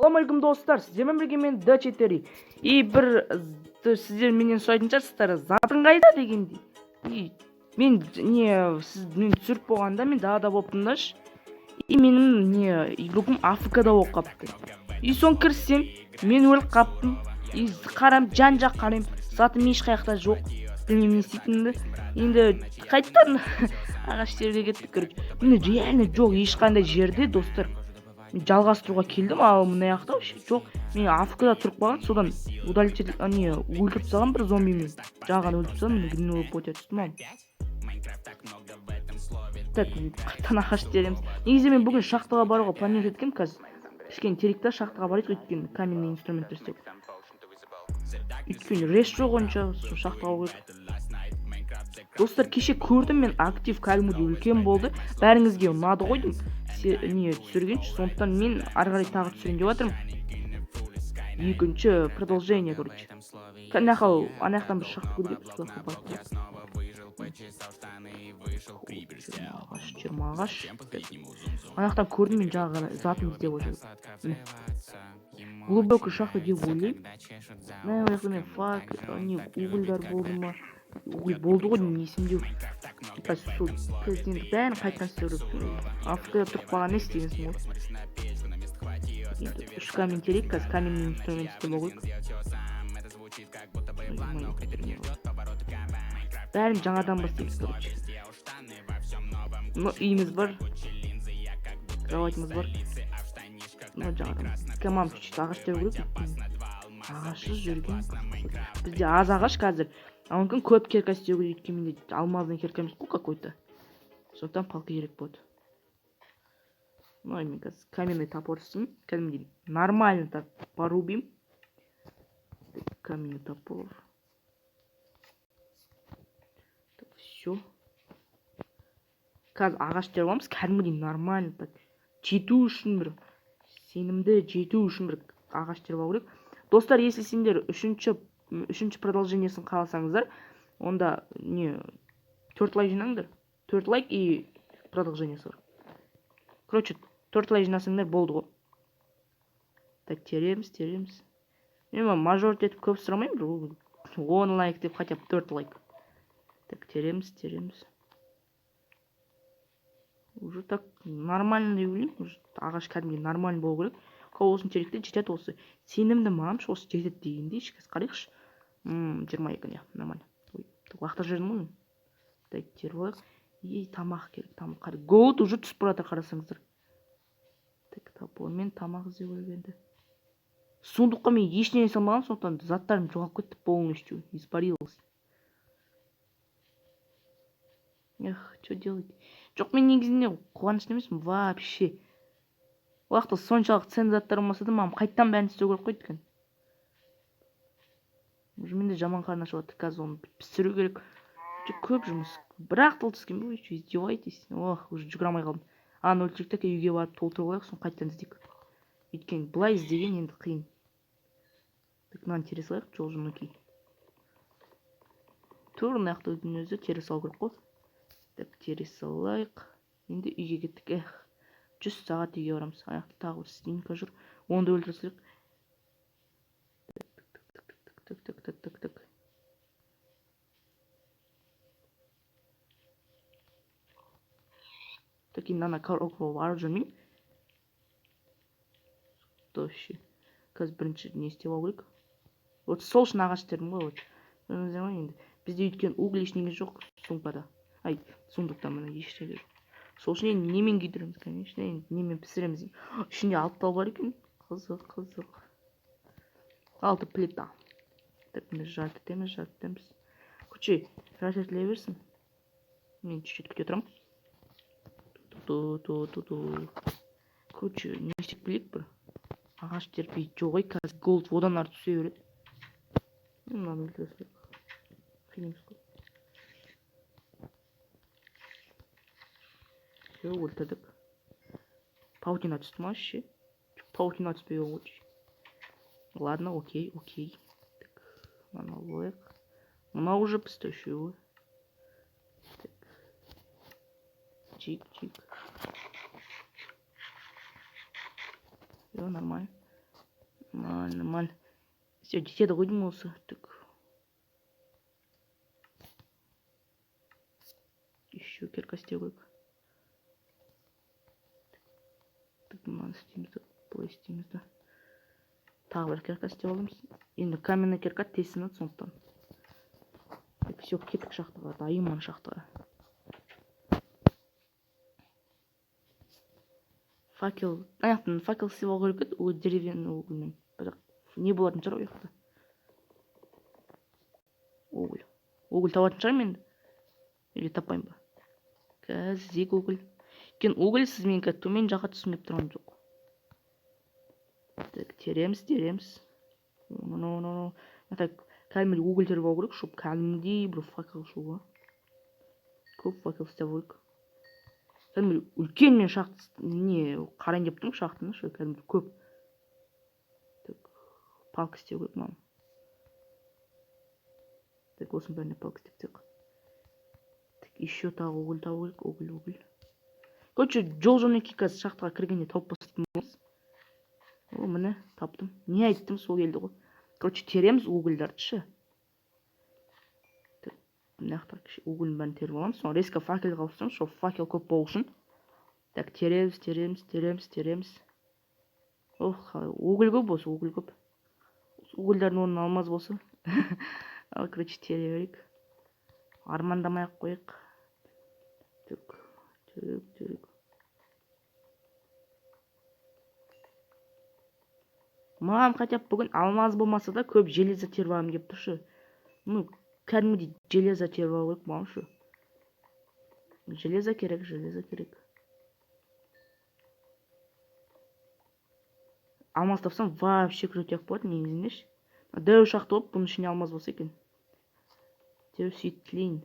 Ассалаумағалейкум, достар! Сіздермен бірге мен, Д4. И бір сіздер менен сұрайтын шығарсыздар, затың қайда дегендей. И мен не сіз мен түсіріп болғанда, мен далада болыппын да. И менің не игрогым АФК-да болып қалыпты. И соны кірсем, мен өліп қалыппын. И қарам, жан жақ қараймын, затым еш қаяқта жоқ. Білмеймін не істейтінімді. Енді қайтадан ағаш теруге кеттік, короче. Міне, реально жоқ ешқандай жерде, достар. Мен жалғастыруға келдім, ал мына жақта вообще жоқ. Мен АФК-да тұрып қалған, содан удалить не өлтіріп тастаған бір зомбимен. Жаңа өлтіріп тастадым, міне, гнилой плоть түсті маған. Так, қайтадан ағаш тереміз. Негізі мен бүгін шахтаға баруға планировать еткенмін, қазір кішкене терейік та, шахтаға барайық, өйткені каменный инструменттер істеу. Өйткені рес жоқ онша, сол шахтаға бару керек. Достар, кеше көрдім мен, актив кәдімгідей үлкен болды. Бәріңізге ұнады ғой деймін. Не түсіргенші, сондықтан мен ары қарай тағы түсірейін деп жатырмын. Екінші продолжение, короче. Ана жаққа, ана жақтан бір шахта көргенбіз, сол жаққа барып келейік. 20 ағаш, 20 ағаш. Ана жақтан көрдім мен жаңағы затын іздеп отыр. Міне. Глубокий шахта деп ойлаймын. Мына жақта мен фак, не угольдар болды ма? Уголь болды ғой деймін, есімде жоқ. Қазір сол президент бәрін қайтадан істеу керек. АФК-да тұрып қалған не істегенсің ғой. Енді үш камень терейік, қазір каменный инструмент істеп алу керек. Ой, бәрін жаңадан бастаймыз, короче. Ну, үйіміз бар, кроватіміз бар. Ну, жаңадан. Мам, чуть-чуть ағаш теру керек, өйткені ағашсыз жүрген қызық. Бізде аз ағаш қазір. А мүмкін, көп кирка істеу керек, өйткені менде алмазный кирка емес қой какой-то. Сондықтан палка керек болады. Ну, мен қазір каменный топор істеймін. Кәдімгідей нормально так порубим. Каменный топор. Так, все. Қазір ағаш теріп аламыз, кәдімгідей нормально так. Жету үшін, бір сенімді жету үшін бір ағаш теріп алу керек. Достар, если сендер үшінші продолжениесін қаласаңыздар, онда не төрт лайк жинаңдар. Төрт лайк и продолжениесі бар. Короче, төрт лайк жинасаңдар болды ғой. Так, тереміз, тереміз. Мен мажор етіп көп сұрамаймын, бір 10 лайк деп, хотя бы төрт лайк. Так, тереміз, тереміз. Уже так нормально деп ойлаймын. Уже ағаш кәдімгідей нормально болу керек. Осыны терейік те, жетеді осы. Сенімді маған осы жетеді дегендей, қазір қарайықшы. 22, не, нормально. Ой, лақтырып жібердім ғой мен. Так, теріп алайық. И тамақ керек, тамақ. Қара, голод уже түсіп бара жатыр, қарасаңыздар. Так, топормен тамақ іздеу керек енді. Сундукқа мен ештеңе салмағанмын, сондықтан заттарым жоғалып кетті полностью, испарилось. Эх, что делать? Жоқ, мен негізінде қуанышты емеспін вообще. Ол жақта соншалық ценный заттар болмаса да, маған қайтадан бәрін істеу керек қой өйткені. Уже менде жаман қарны ашып жатыр, қазір оны пісіру керек. Өте көп жұмыс. Бір-ақ тыл түскен бе, вы что, издеваетесь? Ох, уже жүгіре алмай қалдым. Аны өлтірейік те, үйге барып толтырып алайық, соны қайтадан іздейік. Өйткені былай іздеген енді қиын. Так, мынаны тере салайық, жол жөнекей. Тура мына жақта өзі тере салу керек қой. Так, тере салайық. Енді үйге кеттік. Эх, 100 сағат үйге барамыз. Ана жақта тағы бір свинка жүр. Оны да өлтіре салайық. Так, так, так, так, так. Так, енді ана коробкаға барып жүрмеймін. Вообще. Қазір бірінші не істеп алу керек. Вот сол үшін ағаш тердім ғой, вот. Көрдіңіздер ма енді? Бізде өйткені уголь, ештеңе жоқ сумкада. Ай, сундукта, міне, ештеңе жоқ. Сол үшін енді немен күйдіреміз, конечно, енді немен пісіреміз. Ішінде алты тал бар екен. Қызық, қызық. Алты плита. Так, міне, жарты етеміз, жарты етеміз. Короче, жарты етіле берсін. Мен чуть-чуть күте тұрамын. Ту ту ту ту. Короче, не істеп келейік бір. Ағаш терпей жоқ ой, қазір голод одан ары түсе береді. Мынаны өлтіре салайық. Қиын емес қой. Все, өлтірдік. Паутина түсті ма вообще? Паутина түспей ғой. Ладно, окей, окей. Так, мынаны алып алайық. Мынау уже пісті үшеуі. Так. Чик, чик. Все, нормально. Нормально, нормально. Все, жетеді ғой деймін осы. Так, еще кирка істеу керек. Так, мынаны істейміз да, былай істейміз да, тағы бір кирка істеп аламыз. Енді каменный кирка тез сынады, сондықтан. Так, все, кеттік шахтаға, дайынмын шахтаға. Факел ана жақтан, факел істеп алу керек еді ол деревянный угольмен, бірақ не болатын шығар ол жақта? Уголь, уголь табатын шығармын енді или таппаймын ба? Қазір іздейік уголь. Өйткені угольсіз мен қазір төмен жаққа түскім келіп тұрған жоқ. Так, тереміз, тереміз. Ну, так, кәдімгідей уголь теріп алу керек, чтобы кәдімгідей бір факел шығуға. Көп факел істеп алу керек. Кәдімгідей үлкен мен шахта не қарайын деп тұрмын, шахтаны ше, кәдімгідей көп. Так, палка істеу керек маған. Так, осының бәріне палка істеп тастайық. Так, еще тағы уголь табу керек, уголь, уголь. Короче, жол жөнекей қазір шахтаға кіргенде тауып бастайтын боламыз. О, міне, таптым. Не айттым, сол келді ғой. Короче, тереміз угольдарды ше. Так, мына жақта угольдің бәрін теріп аламыз. Соны резко факелға ауыстырамыз, чтобы факел көп болу үшін. Так, тереміз, тереміз, тереміз, тереміз. Ох, уголь көп осы, уголь көп. Угольдардың орнына алмаз болса. Ал, короче, тере берейік. Армандамай ақ қояйық. Так, так, так. Маған хотя бы бүгін алмаз болмаса да, көп железо теріп алғым келіп тұр ше. Ну, кәдімгідей железо теріп алу керек маған ше. Железо керек, железо керек. Алмаз тапсам, вообще крутяк болады негізінде ше. Дәу шахта болып, бұның ішінде алмаз болса екен. Теу, сөйтіп тілейін.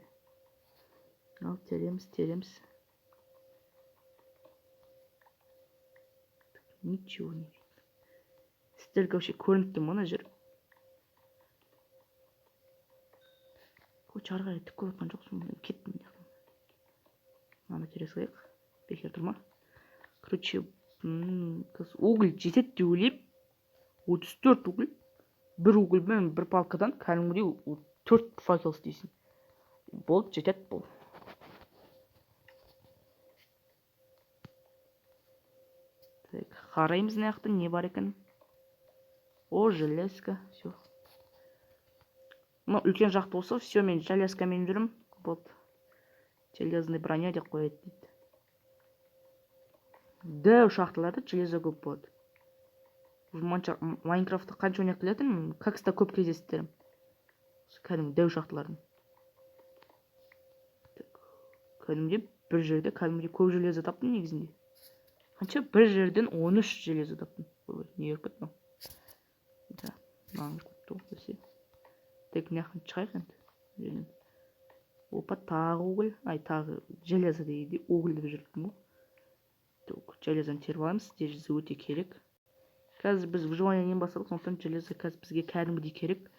Ал, тереміз, тереміз. Ничего не видно. Сіздерге вообще көрініп тұр ма ана жер? Короче, ары қарай түк көріп жатқан жоқсың. Кеттім мына жақтан. Мынаны тере салайық. Бекер тұр ма? Короче, қазір уголь жетеді деп ойлаймын. 34 уголь. Бір угольмен, бір палкадан кәдімгідей төрт факел істейсің. Болды, жетеді бұл. Так, қараймыз, мына жақта не бар екен. О, железка, все. Мына үлкен жақта болса, все, мен железкамен жүрмін. Вот. Железный броня деп қояды дейді. Дәу шахталарда железо көп болады. Майнкрафтты қанша ойнап келе жатырмын, как-то көп кездестіремін. Кәдімгі дәу шахталардың. Кәдімгідей бір жерде кәдімгідей көп железо таптым негізінде. Қанша бір жерден 13 железо таптым. Ой, не беріп кетті мынау? Да, маған кетті ғой бәсе. Так, мына жақтан шығайық енді. Жерден. Опа, тағы уголь. Ай, тағы железо дейді, уголь деп жүріппін ғой. Так, железоны теріп аламыз, железо өте керек. Қазір біз выживаниеден бастадық, сондықтан железо қазір бізге кәдімгідей керек.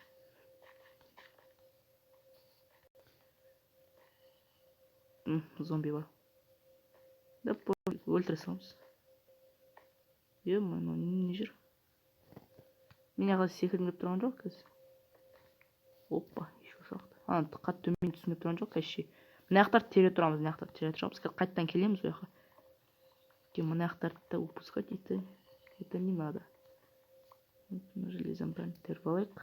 Зомби бар. Да, өлтіре саламыз. Е, мынау не жер? Мен ағасы секіргім келіп тұрған жоқ қазір. Опа, еще шахта. Ана қатты төмен түскім келіп тұрған жоқ қазір. Мына жақтарды тере тұрамыз, мына жақтарды тере тұрамыз. Қазір қайтадан келеміз ол жаққа. Кейін мына жақтарды упускать это не надо. Мына железоның бәрін теріп алайық.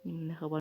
Мына жаққа.